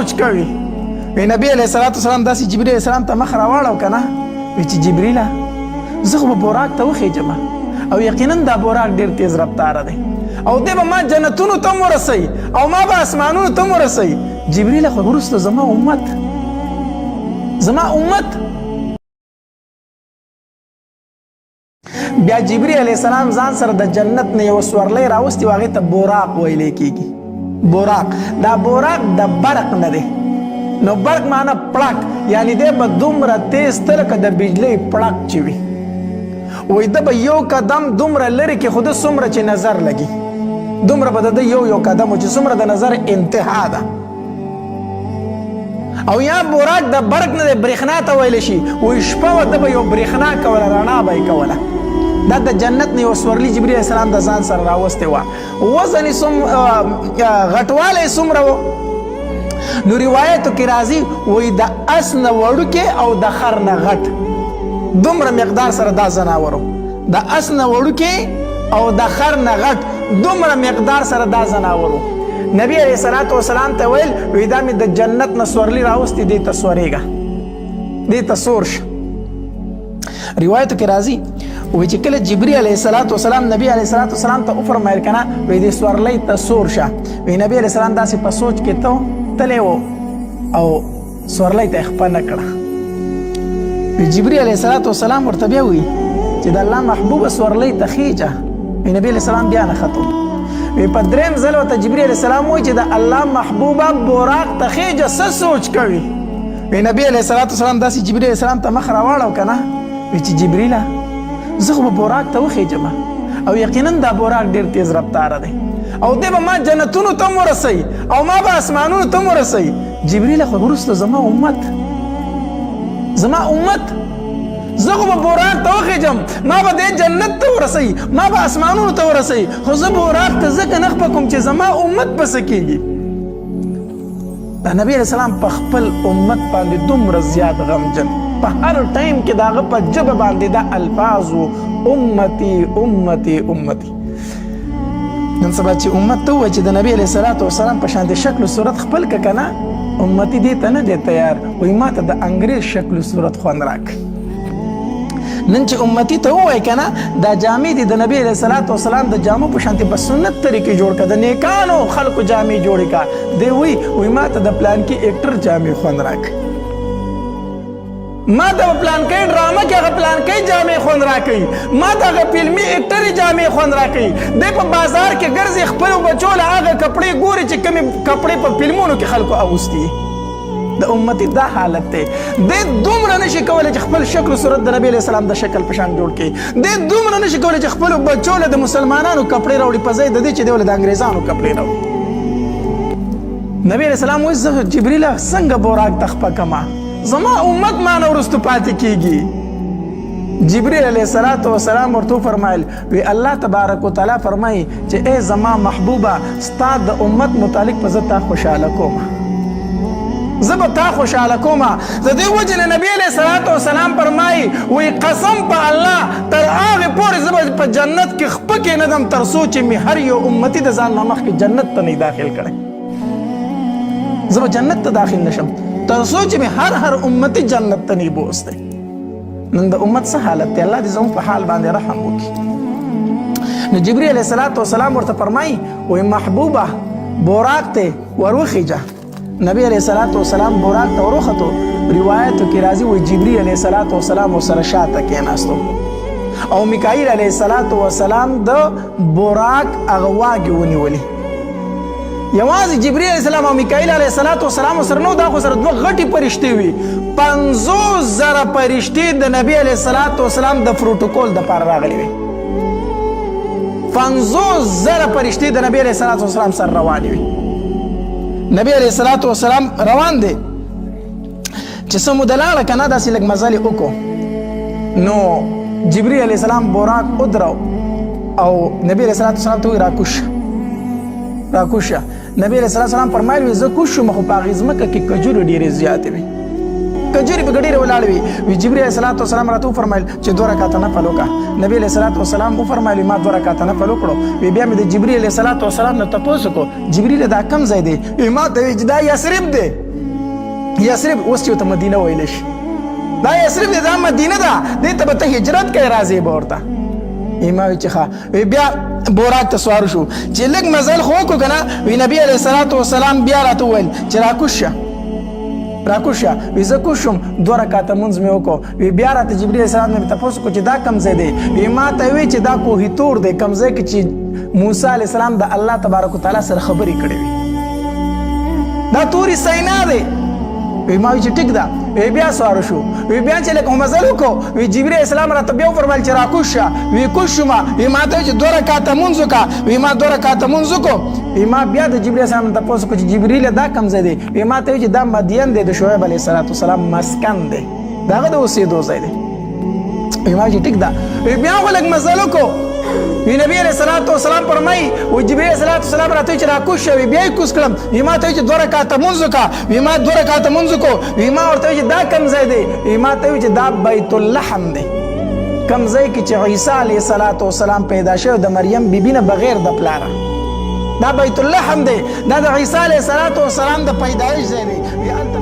سوچ کوي؟ وی نبی علیه الصلاة والسلام داسې جبرئیل علیه السلام ته مخ راواړو که نه، وی چې جبرئیله زه خو به براق ته وخېژم او یقینا دا براق ډېر تیز رفتاره دی او دی به ما جنتونو ته هم ورسوي او ما به اسمانونو ته هم ورسوي. جبرئیله خو وروسته زما امت، زما امت. بیا جبرئیل علیه السلام ځان سره د جنت نه یو سورلی راوستي، هغې ته براق ویلی کېږي. براق، دا براق د برق نه دی، نو برق معنی پړک، یعنی دی به دومره تیز ته لکه د بجلۍ پړک چې وي. وایي ده به یو قدم دومره لرې کې خو ده څومره چې نظر لګي دومره به د ده یو یو قدم و چې څومره د نظر انتها ده. او یا براق د برق نه دی، برېښنا ته ویل شي. وایي شپه وه، ده به یو برېښنا کوله، رڼا به یې کوله. دا د جنت نه یو سورلي جبرئیل علیه السلام د ځان سره راوستې وه. وزن یې غټوالی یې څومره و؟ نو روایتو کې راځي وایي د اس نه وړوکی او د خر نه غټ، دومره مقدار سره دا ځناور و. د اس نه وړوکی او د خر نه غټ، دومره مقدار سره دا ځناور و. نبی علیه الصلاة والسلام ته ویل، وی دا مې د جنت نه سورلي راوستي، دې ته سورېږه، دې ته سور شه. روایتو کې راځي وی چې کله جبرئیل علیه الصلاة والسلام نبی علیه الصلاة والسلام ته وفرمایل کنه، وی دې سورلۍ ته سور شه، وی نبی علیه السلام داسې په سوچ کې ته تللی و او سورلۍ ته یې خپه نه کړه. وی جبرئیل علیه الصلاة والسلام ورته بیا وی چې د الله محبوبه سورلۍ ته خېژه. وی نبی علیه السلام بیا نه ختو. وی په دریم ځل ورته جبرئیل علیه السلام وی چې د الله محبوبه براق ته خېژه، څه سوچ کوي؟ وی نبی علیه الصلاة والسلام داسې جبرئیل علیه السلام ته مخ راواړو که نه، وی چې جبرئیله زه خو به براق ته وخېژم او یقینا دا براق ډېر تیز رفتاره دی او دی به ما جنتونو ته هم ورسوي او ما به اسمانونو ته هم ورسوي. جبرئیله خو وروسته زما امت، زما امت، زه خو به براق ته وخېژم، ما به دی جنت ته ورسوي، ما به اسمانونو ته ورسوي، خو زه براق ته ځکه نه خپه کوم چې زما امت به څه کېږي. د نبی علیه السلام په خپل امت باندې دومره زیات غمجن، په هر ټایم کې د هغه په ژبه باندې دا الفاظ وو، امتي امتي امتي. نن سبا چې امت ته ووایي چې د نبی علیه الصلاة والسلام په شان د شکل و صورت خپل که که نه، امتي دې ته نه دی تیار، وایي ما ته د انګریز شکل و صورت خوند راکړي. نن چې امتی ته ووایي که نه دا جامې دې د نبی علیه الصلاة والسلام د جامو په شانتې په سنت طریقې جوړ کړه، د نیکانو خلکو جامې جوړې کړه، دی وایي وایي ما ته د پلانکي اکټر جامې خوند راکړي، ما ته په پلانکۍ ډرامه کې هغه پلانکۍ جامې خوند راکوي، ما ته هغه فلمي اکټرې جامې خوند راکوي. دی په بازار کې ګرځي، خپلو بچو له هغه کپړې ګوري چې کومې کپړې په فلمونو کې خلکو اغوستي. د امتی دا حالت دی، دی دومره نشي کولی چې خپل شکل و صورت د نبی علیه السلام د شکل په شان جوړ کړي، دی دومره نشي کولی چې خپلو بچو له د مسلمانانو کپړې راوړي په ځای د دې چې دی له د انګریزانو کپړې راوړي. نبی علیه السلام وایي زه جبریله څنګه براق ته خپه کمه، زما امت ما نه وروسته پاتې کیږي. جبرئیل علیه الصلاة والسلام ورته وفرمایل، وی الله تبارک وتعالی فرمایي چې ای زما محبوبه، ستا د امت متعلق په زه تا خوشحاله کوم، زه به تا خوشحاله کوم. د دې وجې نه نبی علیه الصلاة والسلام فرمایي، وی قسم په الله تر هغې پورې زه به په جنت کې خپه کېنږم تر څو چې مې هر یو امتي د ځان نه مخکې جنت ته نه داخل کړی. زه به جنت ته داخل نشم تر څو چې مې هر هر امتي جنت ته نه بوستی. نن د امت څه حالت دی، الله دې زموږ په حال باندې رحم وکړي. نو جبرئیل علیه الصلاة والسلام ورته فرمایي، وایي محبوبه براق ته وروخیژه. نبی علیه الصلاة والسلام براق ته وروختو. روایتو کې راځي وایي جبرئیل علیه الصلاة والسلام ورسره شاته کېناستو او میکائیل علیه الصلاة والسلام د براق هغه واګې ونیولې. یوازې جبرئیل علیه السلام او میکائیل علیه الصلاة والسلام سره نو، دا خو سره دوه غټې پرشتې وي. 50,000 پرشتې د نبی علیه الصلاة والسلام د پروتوکول دپاره راغلې وي. 50,000 پرشتې د نبی علیه الصلاة والسلام سره روانې وي. نبی علیه الصلاة والسلام روان دی چې څه موده لاړه که نه، داسې لږ مزل یې وکړو، نو جبرئیل علیه السلام براق ودرو او نبی علیه الصلاة والسلام ته وایي راکوز شه، راکوز شه. نبی علیه الصلاة والسلام فرمایل وي زه کوز شوم، خو په هغې ځمکه کې کجورې ډېرې زیاتې وې. کجوري په ډېرې ولاړې وي. وی جبرئیل علیه الصلاة والسلام راته وفرمایل چې دوه رکعاته نفل وکړه. نبی علیه الصلاة والسلام وفرمایل، ما دوه رکعاته نفل وکړو. وی بیا مې د جبرئیل علیه الصلاة والسلام نه تپوس وکړو، جبرئیل دا کم ځای دی؟ وی ما ته وی چې دا یثرب دی. یثرب اوس چې ورته مدینه ویلی شي، دا یثرب دی، دا مدینه ده، دې ته به ته هجرت کوې، راځې به ورته. ما وی چې ښه. وی بیا بوراک ته سوار شو چې لږ مزل خو وکړو که نه. وی نبی علیه الصلاة والسلام بیا راته وویل چې راکوز شه، راکوز شه. وی زه کوز شوم، دوه رکعته مونځ مې وکړو. وی بیا راته جبرئیل علیه السلام نه مې تپوس وکړو چې دا کوم ځای دی؟ وی ما ته وی چې دا کوه تور دی، کوم ځای کې چې موسی علیه السلام د الله تبارک وتعالی سره خبرې کړې وي، دا توري سینا دی. وی ما وی چې ټیک ده. وی بیا سوار شو. وی بیا چې لږ مزل وکړو، وی جبرئیل علیه السلام راته بیا وفرمایل چې راکوز شه. وی کوز شوم. وی ما ته چې دوه رکعته مونځ وکړه. وی ما دوه رکعته مونځ وکړو. وی ما بیا د جبرئیل علیه السلام نه تپوس وکړو چې جبرئیل دا کوم ځای دی؟ وی ما ته وی چې دا مدین دی، د شعیب علیه السلام مسکن دی، د هغه د اوسېدو ځای دی. وی ما چې ټیک ده. وی بیا خو لږ مزل وکړو. وی نبی علیه الصلاة والسلام فرمایي، و جبرئیل علیه الصلاة والسلام راته چې راکوز شه. وی بیا یې کوز کړم. وی ما ته چې دوه رکعته مونځ وکړه. وی ما دوه رکعته مونځ وکړو. وی ما ورته چې دا کوم ځای دی؟ وی ما ته چې دا بیت اللحم دی، کوم ځای کې چې عیسی علیه الصلاة والسلام پیدا شوی د مریم بیبي نه بغیر د پلاره. دا بیت اللحم دی، دا د عیسی علیه الصلاة والسلام د پیدایش ځای دی. وی هلته.